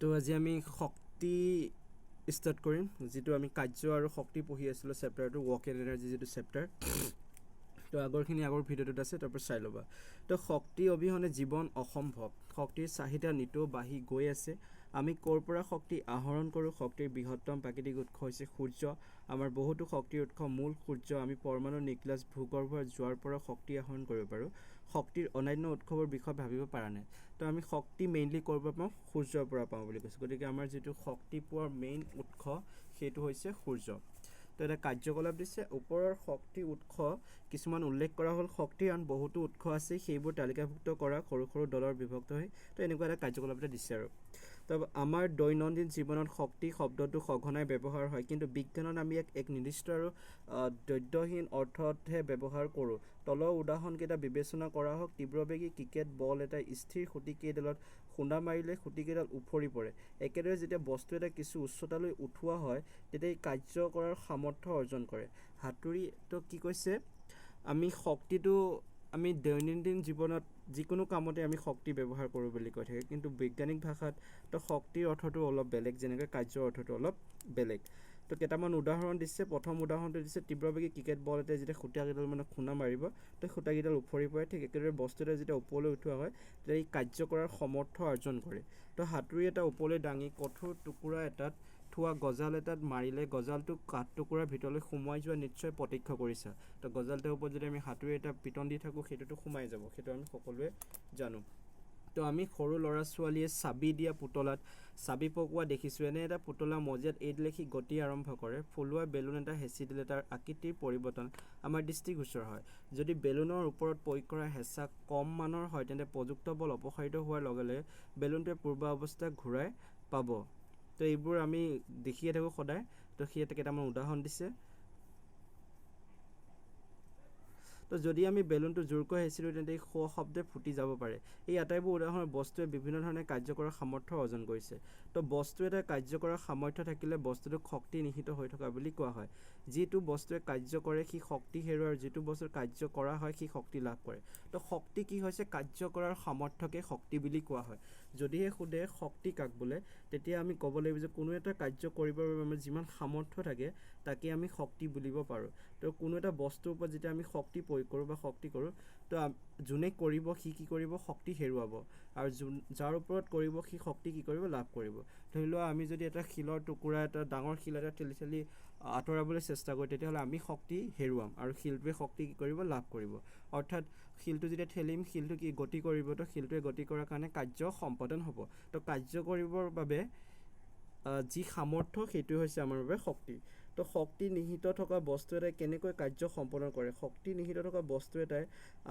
তো আজি আমি শক্তি ষ্টাৰ্ট কৰিম, যিটো আমি কাৰ্য আৰু শক্তি পঢ়ি আছিলোঁ চেপ্টাৰটো, ৱৰ্ক এণ্ড এনাৰ্জি যিটো চেপ্টাৰ। তো আগৰখিনি আগৰ ভিডিঅ'টোত আছে, তাৰপৰা চাই ল'বা। তো শক্তি অবিহনে জীৱন অসম্ভৱ। শক্তিৰ চাহিদা নিতৌ বাঢ়ি গৈ আছে। আমি ক'ৰ পৰা শক্তি আহৰণ কৰোঁ? শক্তিৰ বৃহত্তম প্ৰাকৃতিক উৎস হৈছে সূৰ্য। আমাৰ বহুতো শক্তিৰ উৎস মূল সূৰ্য। আমি পৰমাণু, নিউক্লিয়াছ, ভূগৰ্ভৰ জোৱাৰ পৰা শক্তি আহৰণ কৰিব পাৰোঁ। শক্তিৰ অন্যান্য উৎসৱৰ বিষয়ে ভাবিব পৰা নাই। তো আমি শক্তি মেইনলি ক'ৰ পৰা পাওঁ? সূৰ্যৰ পৰা পাওঁ বুলি কৈছোঁ। গতিকে আমাৰ যিটো শক্তি পোৱাৰ মেইন উৎস সেইটো হৈছে সূৰ্য। তো এটা কাৰ্যকলাপ দিছে, ওপৰৰ শক্তি উৎস কিছুমান উল্লেখ কৰা হ'ল। শক্তিৰ আন বহুতো উৎস আছে, সেইবোৰ তালিকাভুক্ত কৰা সৰু সৰু দলৰ বিভক্ত হৈ। তো এনেকুৱা এটা কাৰ্যকলাপ এটা দিছে আৰু। তো আমাৰ দৈনন্দিন জীৱনত শক্তি শব্দটো সঘনাই ব্যৱহাৰ হয়, কিন্তু বিজ্ঞানত আমি ইয়াক এক নিৰ্দিষ্ট আৰু দ্বৈতহীন অৰ্থতহে ব্যৱহাৰ কৰোঁ। তলৰ উদাহৰণকেইটা বিবেচনা কৰা হওক। তীব্ৰবেগী ক্ৰিকেট বল এটা স্থিৰ খুঁটিকেইডালত খুন্দা মাৰিলে খুঁটিকেইডাল উফৰি পৰে। একেদৰে যেতিয়া বস্তু এটা কিছু উচ্চতালৈ উঠোৱা হয়, তেতিয়া ই কাৰ্য কৰাৰ সামৰ্থ্য অৰ্জন কৰে। হাতুৰী। তো কি কৈছে, আমি শক্তিটো আমি দৈনন্দিন জীৱনত যিকোনো কামতে আমি শক্তি ব্যৱহাৰ কৰোঁ বুলি কৈ থাকে, কিন্তু বৈজ্ঞানিক ভাষাত তো শক্তিৰ অৰ্থটো অলপ বেলেগ, যেনেকৈ কাৰ্যৰ অৰ্থটো অলপ বেলেগ। তো কেইটামান উদাহৰণ দিছে। প্ৰথম উদাহৰণটো দিছে, তীব্ৰবেগী ক্ৰিকেট বল এটাই যেতিয়া খুঁটাকেইডাল মানে খুন্দা মাৰিব, তো খুঁটাকেইডাল উফৰি পৰে। ঠিক একেদৰে বস্তু এটা যেতিয়া ওপৰলৈ উঠোৱা হয়, তেতিয়া ই কাৰ্য কৰাৰ সমৰ্থ অৰ্জন কৰে। তো হাতুৰী এটা ওপৰলৈ দাঙি কঠোৰ টুকুৰা এটাত থোৱা গজাল এটাত মাৰিলে গজালটো কাঠ টুকুৰাৰ ভিতৰলৈ সোমাই যোৱা নিশ্চয় প্ৰত্যক্ষ কৰিছা। তো গজালটোৰ ওপৰত যদি আমি হাতুৰী এটা পিটন দি থাকোঁ, সেইটোতো সোমাই যাব, সেইটো আমি সকলোৱে জানো। তো আমি সৰু ল'ৰা ছোৱালীয়ে চাবি দিয়া পুতলাত চাবি পকোৱা দেখিছোঁ। এনে এটা পুতলা মজিয়াত এৰি দিলে সি গতি আৰম্ভ কৰে। ফুলোৱা বেলুন এটা হেঁচি দিলে তাৰ আকৃতিৰ পৰিৱৰ্তন আমাৰ দৃষ্টিগোচৰ হয়। যদি বেলুনৰ ওপৰত প্ৰয়োগ কৰা হেঁচা কম মানৰ হয়, তেন্তে প্ৰযুক্ত বল অপসাৰিত হোৱাৰ লগে লগে বেলুনটোৱে পূৰ্বাৱস্থা ঘূৰাই পাব। তো এইবোৰ আমি দেখিয়ে থাকোঁ সদায়। তো সেই কেইটামান উদাহৰণ দিছে। তো যদি আমি বেলুনটো জোৰকৈ হেঁচিলোঁ, তেন্তে এই শব্দে ফুটি যাব পাৰে। এই আটাইবোৰ উদাহৰণৰ বস্তুৱে বিভিন্ন ধৰণে কাৰ্য কৰাৰ সামৰ্থ্য অৰ্জন কৰিছে। তো বস্তু এটা কাৰ্য কৰাৰ সামৰ্থ্য থাকিলে বস্তুটোক শক্তি নিহিত হৈ থকা বুলি কোৱা হয়। যিটো বস্তুৱে কাৰ্য কৰে সি শক্তি হেৰুৱায়, আৰু যিটো বস্তুৰ কাৰ্য কৰা হয় সি শক্তি লাভ কৰে। তো শক্তি কি হৈছে? কাৰ্য কৰাৰ সামৰ্থ্যকে শক্তি বুলি কোৱা হয়। যদিহে সোধে শক্তি কাক বোলে, তেতিয়া আমি ক'ব লাগিব যে কোনো এটা কাৰ্য কৰিবৰ বাবে আমাৰ যিমান সামৰ্থ্য থাকে তাকে আমি শক্তি বুলিব পাৰোঁ। তো কোনো এটা বস্তুৰ ওপৰত যেতিয়া আমি শক্তি প্ৰয়োগ কৰোঁ বা শক্তি কৰোঁ, তো যোনে কৰিব সি কি কৰিব? শক্তি হেৰুৱাব, আৰু যোন যাৰ ওপৰত কৰিব সি শক্তি কি কৰিব? লাভ কৰিব। ধৰি লোৱা আমি যদি এটা শিলৰ টুকুৰা এটা, ডাঙৰ শিল এটা ঠেলি ঠেলি আঁতৰাবলৈ চেষ্টা কৰোঁ, তেতিয়াহ'লে আমি শক্তি হেৰুৱাম আৰু শিলটোৱে শক্তি কি কৰিব? লাভ কৰিব। অৰ্থাৎ শিলটো যেতিয়া ঠেলিম, শিলটো কি গতি কৰিব? তো শিলটোৱে গতি কৰাৰ কাৰণে কাৰ্য সম্পাদন হ'ব। তো কাৰ্য কৰিবৰ বাবে যি সামৰ্থ্য, সেইটোৱে হৈছে আমাৰ বাবে শক্তি। তো শক্তি নিহিত থকা বস্তু এটাই কেনেকৈ কাৰ্য সম্পন্ন কৰে? শক্তি নিহিত থকা বস্তু এটাই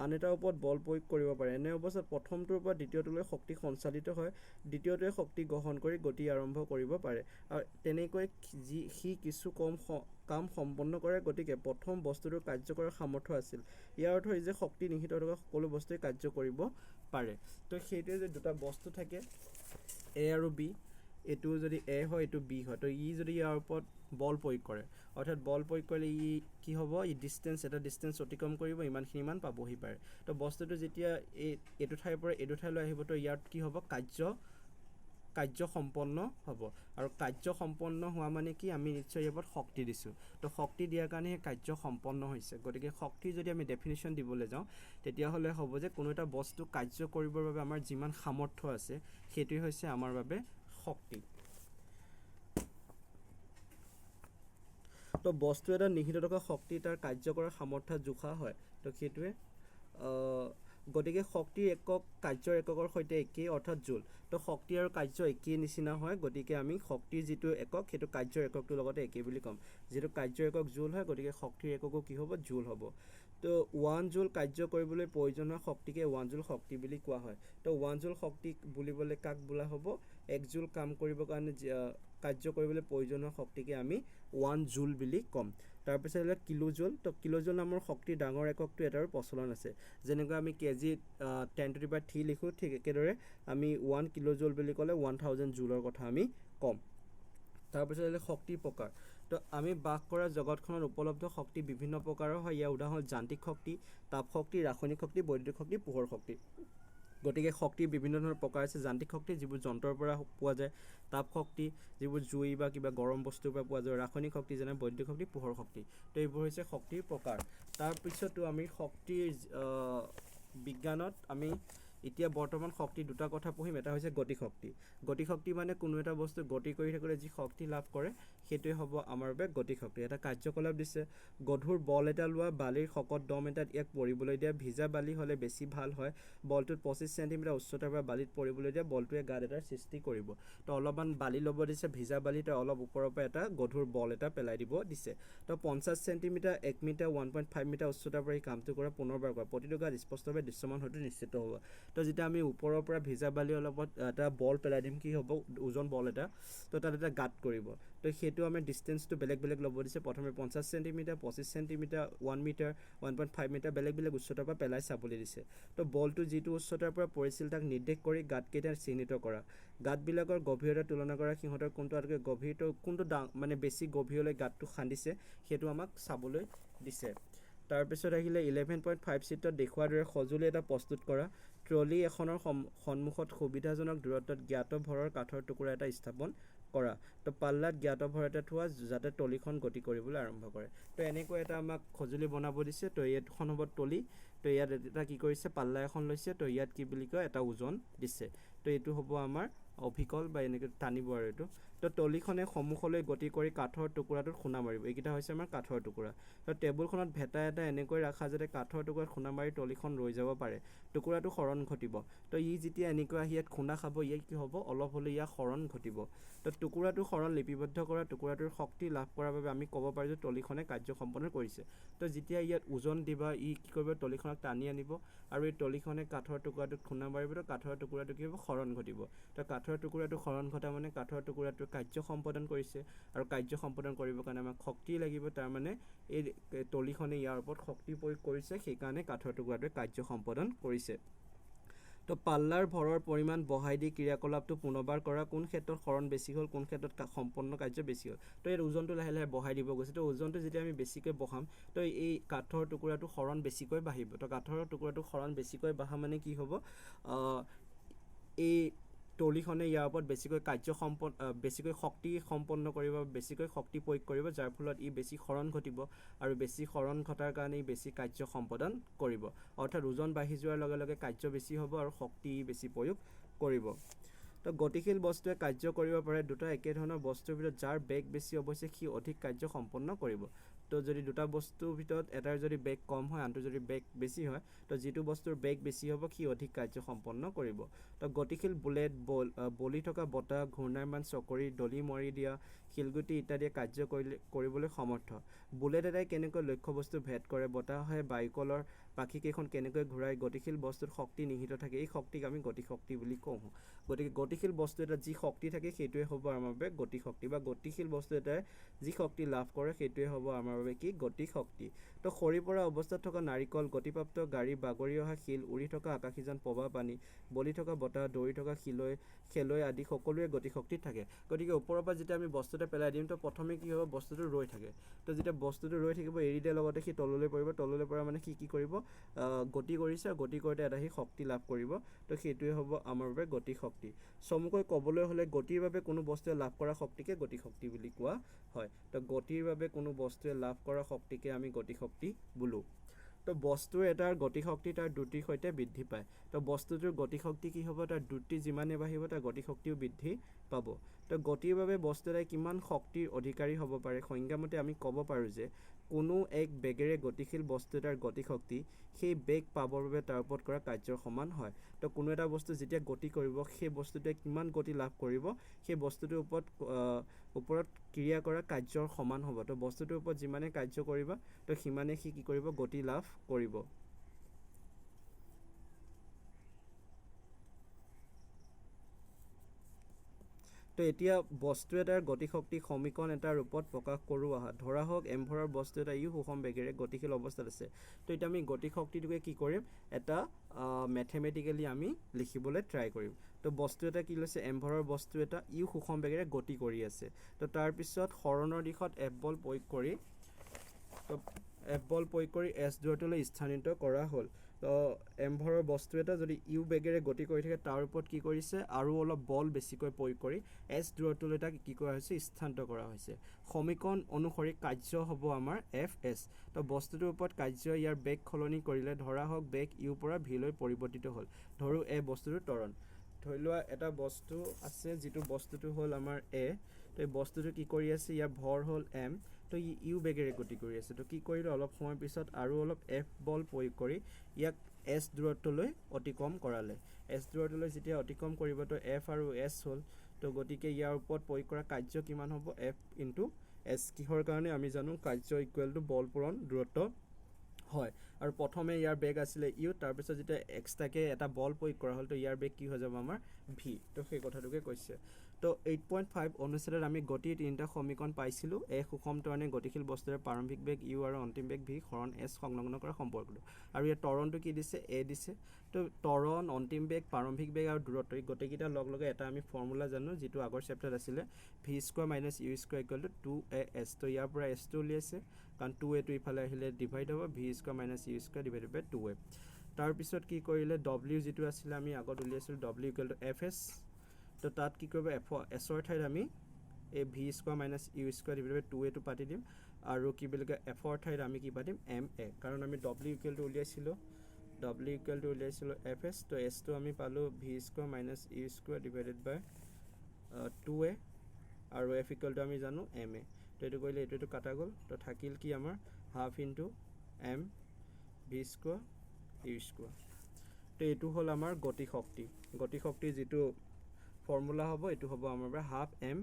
আন এটাৰ ওপৰত বল প্ৰয়োগ কৰিব পাৰে। এনে অৱস্থাত প্ৰথমটোৰ পৰা দ্বিতীয়টোলৈ শক্তি সঞ্চালিত হয়, দ্বিতীয়টোৱে শক্তি গ্ৰহণ কৰি গতি আৰম্ভ কৰিব পাৰে, আৰু তেনেকৈ যি সি কিছু কম কাম সম্পন্ন কৰে। গতিকে প্ৰথম বস্তুটোৰ কাৰ্য কৰাৰ সামৰ্থ্য আছিল। ইয়াৰ অৰ্থ এই যে শক্তি নিহিত থকা সকলো বস্তুৱে কাৰ্য কৰিব পাৰে। তো সেইটোৱে যে দুটা বস্তু থাকে এ আৰু বি, এইটো যদি এ হয়, এইটো বি হয়, তো ই যদি ইয়াৰ ওপৰত বল প্ৰয়োগ কৰে, অৰ্থাৎ বল প্ৰয়োগ কৰিলে ই কি হ'ব? ই ডিষ্টেঞ্চ এটা ডিষ্টেঞ্চ অতিক্ৰম কৰিব, ইমানখিনি মান পাবহি পাৰে। তো বস্তুটো যেতিয়া এই এইটো ঠাইৰ পৰা এইটো ঠাইলৈ আহিব, তো ইয়াত কি হ'ব? কাৰ্য সম্পন্ন হ'ব। আৰু কাৰ্য সম্পন্ন হোৱা মানে কি? আমি নিশ্চয় ইয়াৰ ওপৰত শক্তি দিছোঁ। তো শক্তি দিয়াৰ কাৰণে সেই কাৰ্য সম্পন্ন হৈছে। গতিকে শক্তিৰ যদি আমি ডেফিনেশ্যন দিবলৈ যাওঁ, তেতিয়াহ'লে হ'ব যে কোনো এটা বস্তু কাৰ্য কৰিবৰ বাবে আমাৰ যিমান সামৰ্থ্য আছে, সেইটোৱে হৈছে আমাৰ বাবে শক্তি। তো বস্তু এটা নিহিত থকা শক্তি তাৰ কাৰ্য কৰাৰ সামৰ্থ্য জোখা হয়। তো সেইটোৱে, গতিকে শক্তিৰ একক কাৰ্যৰ এককৰ সৈতে একেই, অৰ্থাৎ জুল। তো শক্তি আৰু কাৰ্য একেই নিচিনা হয়, গতিকে আমি শক্তিৰ যিটো একক সেইটো কাৰ্যৰ এককটোৰ লগতে একেই বুলি ক'ম। যিহেতু কাৰ্যৰ একক জুল হয়, গতিকে শক্তিৰ এককো কি হ'ব? জুল হ'ব। তো 1 জুল কাৰ্য কৰিবলৈ প্ৰয়োজন হোৱা শক্তিকে 1 জুল শক্তি বুলি কোৱা হয়। তো 1 জুল শক্তি বুলিবলৈ কাক বোলা হ'ব? 1 জুল কাম কৰিবৰ কাৰণে কাৰ্য কৰিবলৈ প্ৰয়োজন হোৱা শক্তিকে আমি 1 জুল বুলি ক'ম। তাৰপিছত আহিলে কিলো জুল। তো কিলো জুল নামৰ শক্তিৰ ডাঙৰ এককটো এটাৰ প্ৰচলন আছে। যেনেকৈ আমি কেজিত 10 টু the power 3 লিখোঁ, ঠিক একেদৰে আমি 1 কিলো জুল বুলি ক'লে 1000 জুলৰ কথা আমি ক'ম। তাৰপিছত আহিলে শক্তিৰ প্ৰকাৰ। তো আমি বাস কৰা জগতখনত উপলব্ধ শক্তি বিভিন্ন প্ৰকাৰৰ হয়। ইয়াৰ উদাহৰণ যান্ত্ৰিক শক্তি, তাপ শক্তি, ৰাসায়নিক শক্তি, বৈদ্যুতিক শক্তি, পোহৰ শক্তি। গতিকে শক্তিৰ বিভিন্ন ধৰণৰ প্ৰকাৰ আছে। যান্ত্ৰিক শক্তি যিবোৰ যন্ত্ৰৰ পৰা পোৱা যায়, তাপ শক্তি যিবোৰ জুই বা কিবা গৰম বস্তুৰ পৰা পোৱা যায়, ৰাসায়নিক শক্তি যেনে বৈদ্যুতিক শক্তি, পোহৰ শক্তি। তো এইবোৰ হৈছে শক্তিৰ প্ৰকাৰ। তাৰপিছতো আমি শক্তিৰ বিজ্ঞানত আমি এতিয়া বৰ্তমান শক্তি দুটা কথা পঢ়িম। এটা হৈছে গতিশক্তি। গতিশক্তি মানে কোনো এটা বস্তু গতি কৰি থাকিলে যি শক্তি লাভ কৰে সেইটোৱে হ'ব আমাৰ বাবে গতিশক্তি। এটা কাৰ্যকলাপ দিছে, গধুৰ বল এটা লোৱা, বালিৰ শকত দম এটাত ইয়াক পৰিবলৈ দিয়া, ভিজা বালি হ'লে বেছি ভাল হয়, বলটোত 25 চেণ্টিমিটাৰ উচ্চতাৰ পৰা বালিত পৰিবলৈ দিয়া, বলটোৱে গাঁত এটাৰ সৃষ্টি কৰিব। তো অলপমান বালি ল'ব দিছে, ভিজা বালি, তো অলপ ওপৰৰ পৰা এটা গধুৰ বল এটা পেলাই দিব দিছে। তো 50 চেণ্টিমিটাৰ, 1 মিটাৰ, 1.5 মিটাৰ উচ্চতাৰ পৰা এই কামটো কৰা, পুনৰবাৰ কৰা, প্ৰতিটো গাঁত স্পষ্টভাৱে দৃশ্যমান হয়তো নিশ্চিত হ'ব। তো যেতিয়া আমি ওপৰৰ পৰা ভিজা বালি অলপত এটা বল পেলাই দিম, কি হ'ব, ওজন বল এটা, তো তাত এটা গাঁত কৰিব। তো সেইটো আমি ডিষ্টেঞ্চটো বেলেগ বেলেগ ল'ব দিছে। প্ৰথমে 50 centimetre, 25 centimetre, 1 metre, 1.5 metre, বেলেগ বেলেগ উচ্চতাৰ পৰা পেলাই চাবলৈ দিছে। তো বলটো যিটো উচ্চতাৰ পৰা পৰিছিল তাক নিৰ্দেশ কৰি গাঁতকেইটা চিহ্নিত কৰা, গাঁতবিলাকৰ গভীৰতা তুলনা কৰা, সিহঁতৰ কোনটো আটাইতকৈ গভীৰ, তো কোনটো মানে বেছি গভীৰলৈ গাঁতটো খান্দিছে সেইটো আমাক চাবলৈ দিছে। তাৰপিছত আহিলে 11.5 চিত্ৰত দেখুওৱাৰ দৰে সঁজুলি এটা প্ৰস্তুত কৰা, ট্ৰলি এখনৰ সন্মুখত সুবিধাজনক দূৰত্বত জ্ঞাত ভৰৰ কাঠৰ টুকুৰা এটা স্থাপন কৰা, তো পাল্লাত জ্ঞাত ভৰ এটা থোৱা যাতে ট্ৰলিখন গতি কৰিবলৈ আৰম্ভ কৰে। তো এনেকৈ এটা আমাক সঁজুলি বনাব দিছে। তো এইখন হ'ব ট্ৰলি। তো ইয়াত এটা কি কৰিছে, পাল্লা এখন লৈছে, তো ইয়াত কি বুলি কয়, এটা ওজন দিছে। তো এইটো হ'ব আমাৰ অভিকল বা এনেকৈ টানিব আৰু এইটো। তো ট্ৰলিখনে সন্মুখলৈ গতি কৰি কাঠৰ টুকুৰাটোত খুন্দা মাৰিব। এইকেইটা হৈছে আমাৰ কাঠৰ টুকুৰা। তো টেবুলখনত ভেটা এটা এনেকৈ ৰাখা যাতে কাঠৰ টুকুৰাত খুন্দা মাৰি ট্ৰলিখন ৰৈ যাব পাৰে, টুকুৰাটো সৰণ ঘটিব। তো ই যেতিয়া এনেকৈ আহি ইয়াত খুন্দা খাব, ইয়াত কি হ'ব, অলপ হ'লেও ইয়াৰ সৰণ ঘটিব। তো টুকুৰাটোৰ সৰণ লিপিবদ্ধ কৰা, টুকুৰাটোৰ শক্তি লাভ কৰাৰ বাবে আমি ক'ব পাৰোঁ যে ট্ৰলিখনে কাৰ্য সম্পন্ন কৰিছে। তো যেতিয়া ইয়াত ওজন দিবা, ই কি কৰিব, ট্ৰলিখনক টানি আনিব আৰু এই ট্ৰলিখনে কাঠৰ টুকুৰাটোত খুন্দা মাৰিব। তো কাঠৰ টুকুৰাটো কি হ'ব, সৰণ ঘটিব। তো কাঠৰ টুকুৰাটো সৰণ ঘটা মানে কাঠৰ টুকুৰাটোৰ কাৰ্য সম্পাদন কৰিছে, আৰু কাৰ্য সম্পাদন কৰিবৰ কাৰণে আমাক শক্তি লাগিব। তাৰমানে এই ট্ৰলিখনে ইয়াৰ ওপৰত শক্তি প্ৰয়োগ কৰিছে, সেইকাৰণে কাঠৰ টুকুৰাটোৱে কাৰ্য সম্পাদন কৰিছে। তো পাল্লাৰ ভৰৰ পৰিমাণ বঢ়াই দি ক্ৰিয়াকলাপটো পুনৰবাৰ কৰা, কোন ক্ষেত্ৰত সৰণ বেছি হ'ল, কোন ক্ষেত্ৰত সম্পন্ন কাৰ্য বেছি হ'ল। তো ইয়াত ওজনটো লাহে লাহে বঢ়াই দিব গৈছে। তো ওজনটো যেতিয়া আমি বেছিকৈ বঢ়াম, তো এই কাঠৰ টুকুৰাটো সৰণ বেছিকৈ বাঢ়িব। তো কাঠৰ টুকুৰাটো সৰণ বেছিকৈ বাঢ়া মানে কি হ'ব, এই ট্ৰলিখনে ইয়াৰ ওপৰত বেছিকৈ কাৰ্য বেছিকৈ শক্তি সম্পন্ন কৰিব, বেছিকৈ শক্তি প্ৰয়োগ কৰিব, যাৰ ফলত ই বেছি সৰণ ঘটিব আৰু বেছি সৰণ ঘটাৰ কাৰণে ই বেছি কাৰ্য সম্পাদন কৰিব। অৰ্থাৎ ওজন বাঢ়ি যোৱাৰ লগে লগে কাৰ্য বেছি হ'ব আৰু শক্তি বেছি প্ৰয়োগ কৰিব। তো গতিশীল বস্তুৱে কাৰ্য কৰিব পাৰে দুটা একেধৰণৰ বস্তুৰ ভিতৰত যাৰ বেগ বেছি অৱশ্যে সি অধিক কাৰ্য সম্পন্ন কৰিব। তো যদি দুটা বস্তুৰ ভিতৰত এটাৰ যদি বেগ কম হয়, আনটোৰ যদি বেগ বেছি হয়, তো যিটো বস্তুৰ বেগ বেছি হ'ব সি অধিক কাৰ্য সম্পন্ন কৰিব। তো গতিশীল বুলেট, বলি থকা বতাহ, ঘূৰ্ণায়মান চকৰি, দলি মাৰি দিয়া শিলগুটি ইত্যাদিয়ে কাৰ্য কৰিবলৈ সমৰ্থ। বুলেট এটাই কেনেকৈ লক্ষ্যবস্তু ভেদ কৰে, বতাহে বায়ুকলৰ পাখিকেইখন কেনেকৈ ঘূৰাই, গতিশীল বস্তুত শক্তি নিহিত থাকে, এই শক্তিক আমি গতিশক্তি বুলি কওঁ। গতিকে গতিশীল বস্তু এটাত যি শক্তি থাকে সেইটোৱে হ'ব আমাৰ বাবে গতিশক্তি, বা গতিশীল বস্তু এটাই যি শক্তি লাভ কৰে সেইটোৱে হ'ব আমাৰ বাবে কি, গতিশক্তি। তো সৰি পৰা অৱস্থাত থকা নাৰিকল, গতিপ্ৰাপ্ত গাড়ী, বাগৰি অহা শিল, উৰি থকা আকাশীযান, প্ৰবাহ পানী, বলি থকা বতাহ, দৌৰি থকা শিলৈ, খেলৈ আদি সকলোৰে গতিশক্তি থাকে। গতিকে ওপৰৰ পৰা যেতিয়া আমি বস্তু এটা পেলাই দিম, তো প্ৰথমে কি হ'ব, বস্তুটো ৰৈ থাকে। তো যেতিয়া বস্তুটো ৰৈ থাকিব, এৰি দিয়াৰ লগতে সি তললৈ পৰিব। তললৈ পৰা মানে সি কি কৰিব, গতি কৰিছে, আৰু গতি কৰোঁতে এটা সি শক্তি লাভ কৰিব। তো সেইটোৱে হ'ব আমাৰ বাবে গতিশক্তি। চমুকৈ ক'বলৈ হ'লে গতিৰ বাবে কোনো বস্তুৱে লাভ কৰা শক্তিকে গতিশক্তি বুলি কোৱা হয়। তো গতিৰ বাবে কোনো বস্তুৱে লাভ কৰা শক্তিকে আমি গতিশক্তি বোলো। তো বস্তু এটাৰ গতিশক্তি তাৰ দ্ৰুতিৰ সৈতে বৃদ্ধি পায়। তো বস্তুটোৰ গতিশক্তি কি হ'ব, তাৰ দ্ৰুতি যিমানে বাঢ়িব তাৰ গতিশক্তিও বৃদ্ধি পাব। তো গতিৰ বাবে বস্তু এটাই কিমান শক্তিৰ অধিকাৰী হ'ব পাৰে, সংজ্ঞামতে আমি ক'ব পাৰোঁ যে কোনো এক বেগেৰে গতিশীল বস্তু এটাৰ গতিশক্তি সেই বেগ পাবৰ বাবে তাৰ ওপৰত কৰা কাৰ্যৰ সমান হয়। তো কোনো এটা বস্তু যেতিয়া গতি কৰিব, সেই বস্তুটোৱে কিমান গতি লাভ কৰিব, সেই বস্তুটোৰ ওপৰত ক্ৰিয়া কৰা কাৰ্যৰ সমান হ'ব। তো বস্তুটোৰ ওপৰত যিমানে কাৰ্য কৰিব, তো সিমানে সি কি কৰিব, গতি লাভ কৰিব। তো এতিয়া বস্তু এটাৰ গতিশক্তি সমীকৰণ এটাৰ ৰূপত প্ৰকাশ কৰোঁ আহা। ধৰা হওক এম ভৰৰ বস্তু এটা ইউ সুষম বেগেৰে গতিশীল অৱস্থাত আছে। তো এতিয়া আমি গতিশক্তিটোকে কি কৰিম, এটা মেথেমেটিকেলি আমি লিখিবলৈ ট্ৰাই কৰিম। তো বস্তু এটা কি লৈছে, এম ভৰৰ বস্তু এটা ইউ সুষম বেগেৰে গতি কৰি আছে। তো তাৰপিছত সৰণৰ দিশত এফ বল প্ৰয়োগ কৰি, তো এফ বল প্ৰয়োগ কৰি এছ দূৰত্বলৈ স্থানান্তৰিত কৰা হ'ল। তো এম ভৰৰ বস্তু এটা যদি you বেগেৰে গতি কৰি থাকে, তাৰ ওপৰত কি কৰিছে, আৰু অলপ বল বেছিকৈ প্ৰয়োগ কৰি এছ দূৰত্বলৈ তাক কি কৰা হৈছে? স্থানান্তৰ কৰা হৈছে। সমীকৰণ অনুসৰি কাৰ্য হ'ব আমাৰ এফ এছ। তো বস্তুটোৰ ওপৰত কাৰ্য ইয়াৰ বেগ সলনি কৰিলে, ধৰা হওক বেগ ইউৰ পৰা ভিলৈ পৰিৱৰ্তিত হ'ল। ধৰোঁ এ বস্তুটোৰ ত্বৰণ। ধৰি লোৱা এটা বস্তু আছে, যিটো বস্তুটো হ'ল আমাৰ এ। তো এই বস্তুটো কি কৰি আছে? ইয়াৰ ভৰ হ'ল এম। তো ই you বেগেৰে গতি কৰি আছে। তো কি কৰিলে? অলপ সময়ৰ পিছত আৰু অলপ এফ বল প্ৰয়োগ কৰি ইয়াক এছ দূৰত্বলৈ অতিক্ৰম কৰালে। এছ দূৰত্বলৈ যেতিয়া অতিক্ৰম কৰিব, তো এফ আৰু এছ হ'ল। তো গতিকে ইয়াৰ ওপৰত প্ৰয়োগ কৰা কাৰ্য কিমান হ'ব? F into S. কিহৰ কাৰণে? আমি জানো কাৰ্য ইকুৱেল টু বল পূৰণ দূৰত্ব হয়। আৰু প্ৰথমে ইয়াৰ বেগ আছিলে you, তাৰপিছত যেতিয়া এক্সট্ৰাকৈ এটা বল প্ৰয়োগ কৰা হ'ল, তো ইয়াৰ বেগ কি হৈ যাব আমাৰ? ভি। তো সেই কথাটোকে কৈছে। তো 8.5 অনুচ্ছেদত আমি গতিৰ তিনিটা সমীকৰণ পাইছিলোঁ। এক সুষম ত্বৰণে গতিশীল বস্তুৰে প্ৰাৰম্ভিক বেগ you আৰু অন্তিম বেগ ভি সৰণ এছ সংলগ্ন কৰা সম্পৰ্কটো। আৰু ইয়াৰ ত্বৰণটো কি দিছে? এ দিছে। তো ত্বৰণ, অন্তিম বেগ, প্ৰাৰম্ভিক বেগ আৰু দূৰত্ব, এই গোটেইকেইটা লগ লগাই এটা আমি ফৰ্মুলা জানো, যিটো আগৰ চেপ্টাৰত আছিলে, V square minus U square equal to 2 a s। তো ইয়াৰ পৰা এছটো উলিয়াইছে, কাৰণ টু এটো ইফালে আহিলে ডিভাইড হ'ব, V square minus U square divided by 2 a। তাৰপিছত কি কৰিলে? ডব্লিউ যিটো আছিলে, আমি আগত উলিয়াইছিলোঁ, W equal to F S। তো তাত কি কৰিব? এফ এছৰ ঠাইত আমি এই V square minus U square divide by 2 এটো পাতি দিম। আৰু কি বুলি কয়, এফৰ ঠাইত আমি কি পাতিম? M A. কাৰণ আমি ডব্লিউ ইকুৱেল টু উলিয়াইছিলোঁ, ডব্লিউ ইকুৱেল টু উলিয়াইছিলোঁ এফ এছ। তো এছটো আমি পালোঁ V square minus U square divided by 2 a। আৰু এফ ইকুৱেল টু আমি জানো এম এ। তো এইটো কৰিলে এইটো এইটো কাটা গ'ল। তো থাকিল কি আমাৰ? Half into m V square U square। তো এইটো হ'ল আমাৰ গতি শক্তি। গতি শক্তিৰ যিটো ফৰ্মুলা হ'ব, এইটো হ'ব আমাৰ পৰা half m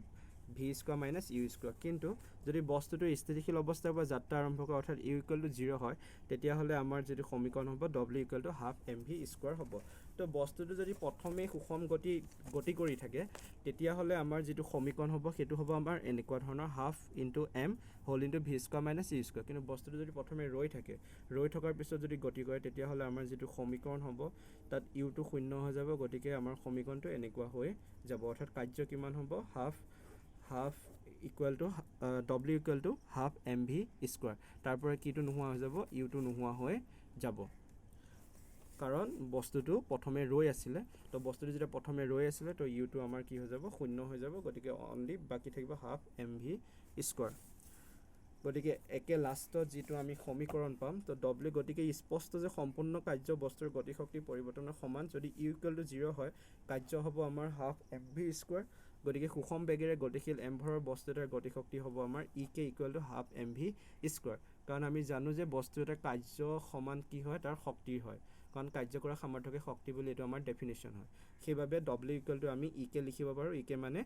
V square minus U square। কিন্তু যদি বস্তুটো স্থিতিশীল অৱস্থাৰ পৰা যাত্ৰা আৰম্ভ কৰে, অৰ্থাৎ ইউ ইকুৱেল টু জিৰ' হয়, তেতিয়াহ'লে আমাৰ যিটো সমীকৰণ হ'ব, W equal to half m V square হ'ব। তো বস্তুটো যদি প্ৰথমেই সুষম গতি গতি কৰি থাকে, তেতিয়াহ'লে আমাৰ যিটো সমীকৰণ হ'ব, সেইটো হ'ব আমাৰ এনেকুৱা ধৰণৰ, half into m whole into V square minus U square। কিন্তু বস্তুটো যদি প্ৰথমে ৰৈ থাকে, ৰৈ থকাৰ পিছত যদি গতি কৰে, তেতিয়াহ'লে আমাৰ যিটো সমীকৰণ হ'ব, তাত ইউটো শূন্য হৈ যাব। গতিকে আমাৰ সমীকৰণটো এনেকুৱা হৈ যাব, অৰ্থাৎ কাৰ্য কিমান হ'ব? Half equal to W equal to half m V square। তাৰ পৰা কিটো নোহোৱা হৈ যাব? ইউটো নোহোৱা হৈ যাব, কাৰণ বস্তুটো প্ৰথমে ৰৈ আছিলে। তো বস্তুটো যেতিয়া প্ৰথমে ৰৈ আছিলে, তো ইউটো আমাৰ কি হৈ যাব? শূন্য হৈ যাব। গতিকে অনলি বাকী থাকিব হাফ এম ভি স্কোৱাৰ। গতিকে একে লাষ্টত যিটো আমি সমীকৰণ পাম, তো ডব্লিউ, গতিকে স্পষ্ট যে সম্পূৰ্ণ কাৰ্য বস্তুৰ গতিশক্তি পৰিৱৰ্তনৰ সমান। যদি ইউ ইকুৱেল টু জিৰ' হয়, কাৰ্য হ'ব আমাৰ হাফ এম ভি স্কোৱাৰ। গতিকে সুষম বেগেৰে গতিশীল এম ভৰৰ বস্তু এটাৰ গতিশক্তি হ'ব আমাৰ E k equal to half m V square। কাৰণ আমি জানো যে বস্তু এটাৰ কাৰ্য সমান কি হয়? তাৰ শক্তিৰ হয়। কাৰণ কাৰ্য কৰা সামৰ্থ্যকে শক্তি বুলি এইটো আমাৰ ডেফিনেশ্যন হয়। সেইবাবে ডব্লিউ ইকুৱেল টু আমি ই কে লিখিব পাৰোঁ। ই কে মানে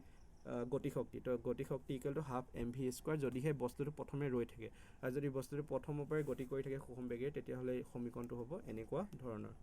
গতিশক্তি। তো গতিশক্তি equal to half m V square, যদিহে বস্তুটো প্ৰথমে ৰৈ থাকে। আৰু যদি বস্তুটো প্ৰথমৰ পৰাই গতি কৰি থাকে সুষম বেগেৰে, তেতিয়াহ'লে এই সমীকৰণটো হ'ব এনেকুৱা ধৰণৰ।